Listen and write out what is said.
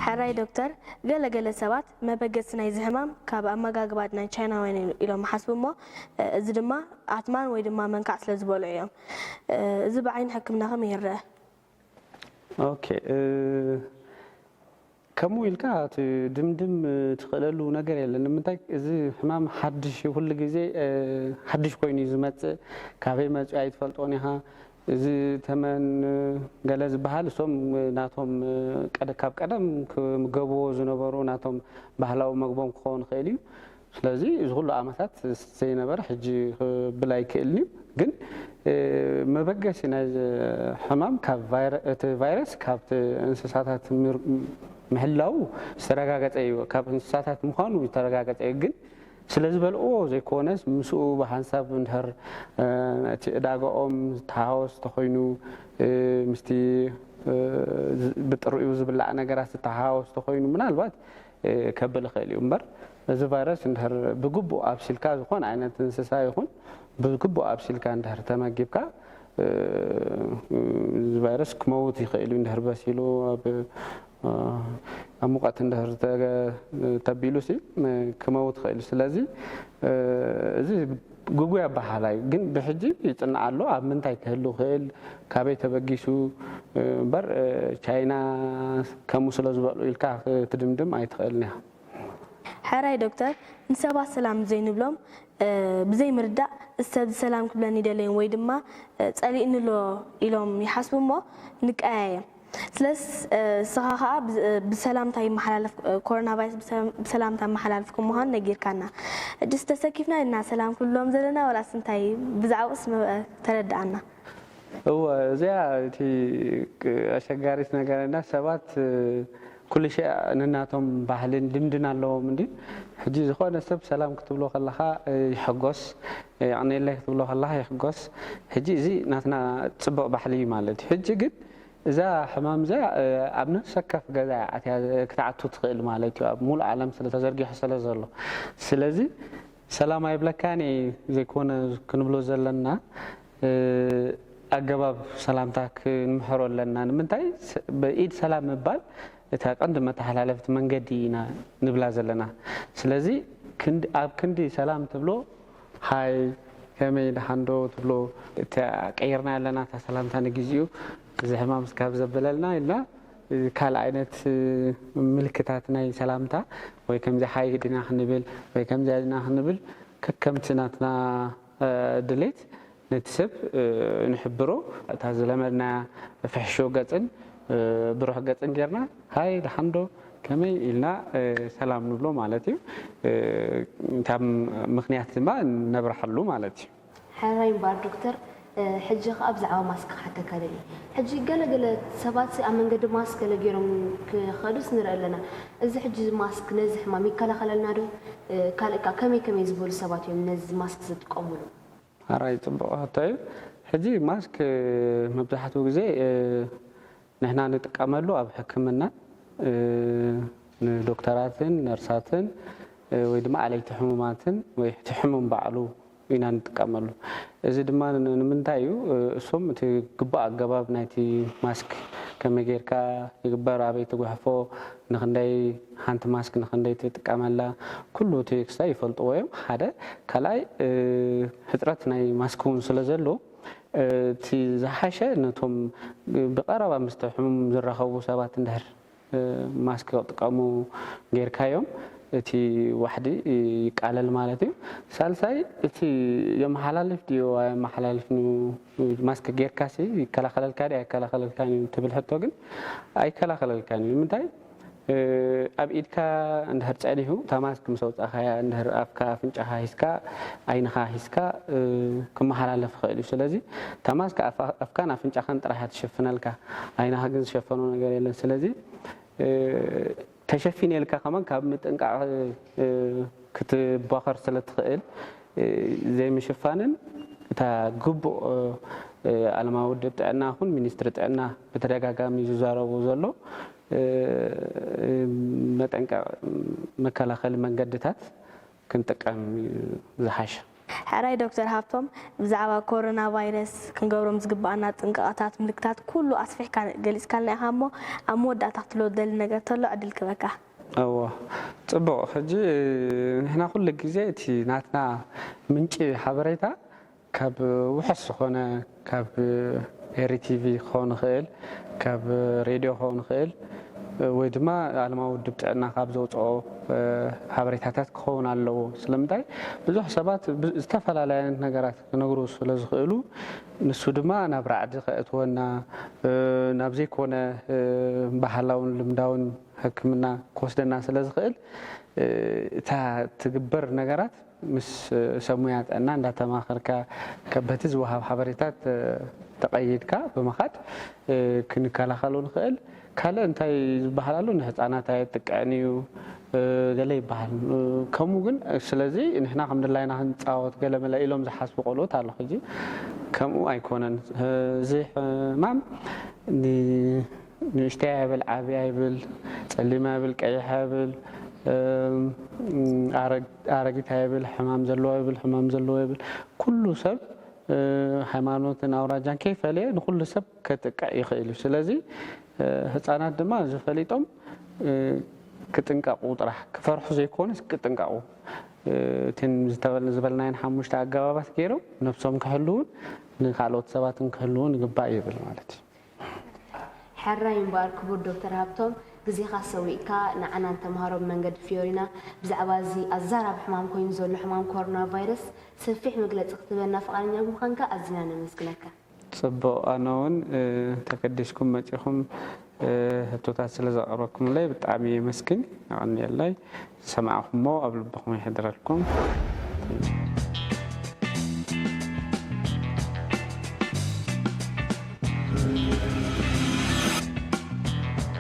ሕራይ ዶክተር፣ ገለ ገለ ሰባት መበገሲ ናይዚ ሕማም ካብ ኣመጋግባ ናይ ቻይናውያን እዩ ኢሎም ይሓስቡ እሞ፣ እዚ ድማ ኣትማን ወይ ድማ መንካዕ ስለ ዝበልዑ እዮም። እዚ ብዓይኒ ሕክምና ከመይ ይረአ? ኦኬ፣ ከምኡ ኢልካ ትድምድም ትኽእለሉ ነገር የለን። ንምንታይ፣ እዚ ሕማም ሓድሽ እዩ፣ ኩሉ ግዜ ሓድሽ ኮይኑ እዩ ዝመፅእ። ካበይ መፅኡ ኣይትፈልጦን ኢኻ። እዚ ተመን ገለ ዝበሃል፣ እሶም ናቶም ቀደ- ካብ ቀደም ክምገብዎ ዝነበሩ ናቶም ባህላዊ መግቦም ክኸውን ይኽእል እዩ። ስለዚ እዚ ኩሉ ዓመታት ዘይነበረ ሕጂ ክብል ኣይክእልን እዩ። ግን መበገሲ ናይ ሕማም ካብ እቲ ቫይረስ ካብቲ እንስሳታት ምሕላው ዝተረጋገፀ እዩ። ካብ እንስሳታት ምዃኑ ዝተረጋገፀ እዩ። ግን ስለ ዝበልዕዎ ዘይኮነስ፣ ምስኡ ብሓንሳብ እንድሕር እቲ ዕዳጋኦም ዝተሓዋወስ ተኾይኑ፣ ምስቲ ብጥሪኡ ዝብላዕ ነገራት ዝተሓዋወስ ተኾይኑ፣ ምናልባት ከብል ይኽእል እዩ እምበር፣ እዚ ቫይረስ እንድሕር ብግቡእ ኣብሲልካ፣ ዝኾነ ዓይነት እንስሳ ይኹን ብግቡእ ኣብሲልካ እንድሕር ተመጊብካ፣ እዚ ቫይረስ ክመውት ይኽእል እዩ። እንድሕር በሲሉ ኣብ ኣብ ሙቐት እንድሕር ተቢሉ ሲ ክመውት ይኽእል እዩ። ስለዚ እዚ ግጉይ ኣበሃህላ እዩ። ግን ብሕጂ ይፅናዕ ኣሎ። ኣብ ምንታይ ክህሉ ይኽእል፣ ካበይ ተበጊሱ እምበር፣ ቻይና ከምኡ ስለ ዝበልዑ ኢልካ ክትድምድም ኣይትኽእልን ኢኻ። ሕራይ ዶክተር፣ ንሰባት ሰላም ዘይንብሎም ብዘይምርዳእ፣ እዚ ሰብ እዚ ሰላም ክብለኒ ይደለይን ወይ ድማ ጸሊእኒ ኣሎ ኢሎም ይሓስቡ እሞ ንቀያየም። ስለስ እስኻ ኸኣ ብሰላምታ ይመሓላለፍ፣ ኮሮና ቫይረስ ብሰላምታ ይመሓላልፍ ከም ምዃኑ ነጊርካና። ሕጅስ ተሰኪፍና ኢና ሰላም ክብሎም ዘለና፣ ወላስ እንታይ? ብዛዕባኡስ ተረድኣና። እወ፣ እዚኣ እቲ ኣሸጋሪት ነገር እና፣ ሰባት ኩሉ ሸ ነናቶም ባህልን ልምድን ኣለዎም። እንዲ ሕጂ ዝኾነ ሰብ ሰላም ክትብሎ ከለኻ ይሕጎስ፣ የቕኔለይ ክትብሎ ከለኻ ይሕጎስ። ሕጂ እዚ ናትና ጽቡቕ ባህሊ እዩ ማለት እዩ። ሕጂ ግን እዛ ሕማም እዚኣ ኣብ ነፍሲ ወከፍ ገዛ እያ ኣትያ ክትኣቱ ትኽእል ማለት እዩ፣ ኣብ ሙሉእ ዓለም ስለ ተዘርጊሑ ስለ ዘሎ። ስለዚ ሰላም ኣይብለካን እየ ዘይኮነ ክንብሎ ዘለና፣ ኣገባብ ሰላምታ ክንምሕሮ ኣለና። ንምንታይ? ብኢድ ሰላም ምባል እታ ቀንዲ መተሓላለፍቲ መንገዲ ኢና ንብላ ዘለና። ስለዚ ኣብ ክንዲ ሰላም ትብሎ፣ ሃይ፣ ከመይ፣ ደሓን ዶ ትብሎ፣ እታ ቀይርና ኣለና እታ ሰላምታ ንግዚኡ፣ እዚ ሕማም እስካብ ዘበለልና ኢልና ካልእ ዓይነት ምልክታት ናይ ሰላምታ ወይ ከምዚ ሃይ ዲና ክንብል ወይ ከምዚ ዲና ክንብል ከከምቲ ናትና ድሌት ነቲ ሰብ ንሕብሮ። እታ ዝለመድና ፍሕሾ ገጽን ብሩህ ገጽን ጌርና ሃይ ደሓን ዶ ከመይ ኢልና ሰላም ንብሎ ማለት እዩ። እታ ምኽንያት ድማ ነብርሓሉ ማለት እዩ። ሕራይ እምበኣር ዶክተር፣ ሕጂ ኸኣ ብዛዕባ ማስክ ክሓተካ ደልየ። ሕጂ ገለ ገለ ሰባት ኣብ መንገዲ ማስክ ገለ ገይሮም ክኸዱስ ንርኢ ኣለና። እዚ ሕጂ ማስክ ነዚ ሕማም ይከላኸለልና ዶ? ካልእ ከኣ ከመይ ከመይ ዝበሉ ሰባት እዮም ነዚ ማስክ ዝጥቀሙሉ? ሕራይ ጽቡቕ ሕቶ እዩ። ሕጂ ማስክ መብዛሕትኡ ግዜ ንሕና ንጥቀመሉ ኣብ ሕክምና ንዶክተራትን ነርሳትን ወይ ድማ ኣለይቲ ሕሙማትን ወይ እቲ ሕሙም ባዕሉ ኢና ንጥቀመሉ። እዚ ድማ ንምንታይ እዩ? እሶም እቲ ግቡእ ኣገባብ ናይቲ ማስክ ከመይ ጌርካ ይግበር፣ ኣበይ ትጉሕፎ፣ ንኽንደይ ሓንቲ ማስክ ንኽንደይ ትጥቀመላ፣ ኩሉ እቲ ክስታይ ይፈልጥዎ እዮም። ሓደ ካልኣይ ሕፅረት ናይ ማስክ እውን ስለ ዘሎ እቲ ዝሓሸ ነቶም ብቐረባ ምስቲ ሕሙም ዝራኸቡ ሰባት እንድሕር ማስክ ክጥቀሙ ጌርካዮም እቲ ዋሕዲ ይቃለል ማለት እዩ። ሳልሳይ እቲ የመሓላልፍ ድዩ ኣየመሓላልፍን እዩ። ማስክ ጌርካሲ ይከላኸለልካ ድዩ ኣይከላኸለልካን እዩ ትብል ሕቶ ግን ኣይከላኸለልካን እዩ። ንምንታይ? ኣብ ኢድካ እንድሕር ጸኒሑ እታ ማስክ ምስ ኣውጻእካያ እንድሕር ኣፍካ ኣፍንጫኻ ሒዝካ ዓይንኻ ሒዝካ ክመሓላለፍ ይኽእል እዩ። ስለዚ እታ ማስክ ኣፍካን ኣፍንጫኻን ጥራሕ እያ ትሽፍነልካ። ዓይንኻ ግን ዝሸፈኖ ነገር የለን። ስለዚ ተሸፊነ ኢልካ ከማን ካብ ምጥንቃቕ ክትቦኸር ስለ ትኽእል ዘይምሽፋንን እታ ግቡእ ዓለማዊ ውድብ ጥዕና ይኹን ሚኒስትሪ ጥዕና ብተደጋጋሚ ዝዛረቦ ዘሎ መጠንቀቕ መከላኸሊ መንገድታት ክንጥቀም እዩ ዝሓሸ። ሕራይ ዶክተር ሃብቶም፣ ብዛዕባ ኮሮና ቫይረስ ክንገብሮም ዝግባኣና ጥንቃቐታት፣ ምልክታት ኩሉ ኣስፊሕካ ገሊጽካልና ኢኻ። እሞ ኣብ መወዳእታ ክትብሎ ደሊ ነገር ተሎ ዕድል ክበካ። እዎ፣ ጽቡቕ። ሕጂ ንሕና ኩሉ ግዜ እቲ ናትና ምንጪ ሓበሬታ ካብ ውሑስ ዝኾነ፣ ካብ ኤሪ ቲቪ ክኸውን ይኽእል፣ ካብ ሬድዮ ክኸውን ይኽእል፣ ወይ ድማ ዓለማዊ ውድብ ጥዕና ካብ ዘውፅኦ ሓበሬታታት ክኸውን ኣለዎ። ስለምንታይ? ብዙሕ ሰባት ብ- ዝተፈላለዩ ዓይነት ነገራት ክነግሩ ስለ ዝኽእሉ፣ ንሱ ድማ ናብ ራዕዲ ከእትወና፣ ናብ ዘይኮነ ባህላውን ልምዳውን ሕክምና ክወስደና ስለ ዝኽእል፣ እታ ትግበር ነገራት ምስ ሰብ ሙያ ጥዕና እንዳተማኸርካ፣ ከ- በቲ ዝወሃብ ሓበሬታት ተቐይድካ ብምኻድ ክንከላኸሎ ንኽእል። ካልእ እንታይ ዝበሃል ኣሎ? ንህፃናት ኣየጥቅዕን እዩ ገለ ይበሃል። ከምኡ ግን፣ ስለዚ ንሕና ከም ድላይና ክንፃወት ገለ መለ ኢሎም ዝሓስቡ ቆልኡት ኣሎ። ሕጂ ከምኡ ኣይኮነን። እዚ ሕማም ን- ንእሽተይ ኣይብል፣ ዓብይ ኣይብል፣ ፀሊም ኣይብል፣ ቀይሕ ኣይብል፣ ኣረጊት ኣይብል፣ ሕማም ዘለዎ ኣይብል፣ ሕማም ዘለዎ ኣይብል፣ ኩሉ ሰብ ሃይማኖትን ኣውራጃን ከይፈለየ ንኩሉ ሰብ ከጥቅዕ ይኽእል እዩ። ስለዚ ህፃናት ድማ እዚ ፈሊጦም ክጥንቀቁ ጥራሕ፣ ክፈርሑ ዘይኮነስ ክጥንቀቁ፣ እተን ዝተበል- ዝበልናየን ሓሙሽተ ኣገባባት ገይሮም ነብሶም ክሕልውን ንካልኦት ሰባትን ክሕልውን ይግባእ ይብል ማለት እዩ። ሕራይ እምበኣር ክቡር ዶክተር ሃብቶም፣ ግዜኻ ሰዊእካ ንዓናን ተምሃሮ ብመንገዲ ፊዮሪና ብዛዕባ እዚ ኣዛራቢ ሕማም ኮይኑ ዘሎ ሕማም ኮሮና ቫይረስ ሰፊሕ መግለፂ ክትህበና ፍቓደኛ ብምዃንካ ኣዚና ነመስግነካ። ፅቡቕ፣ ኣነ እውን ተገዲስኩም መፂኹም ሕቶታት ስለ ዘቕረብኩምለይ ብጣዕሚ የመስግን። የቐንየለይ። ዝሰማዕኹሞ ኣብ ልብኹም ይሕድረልኩም።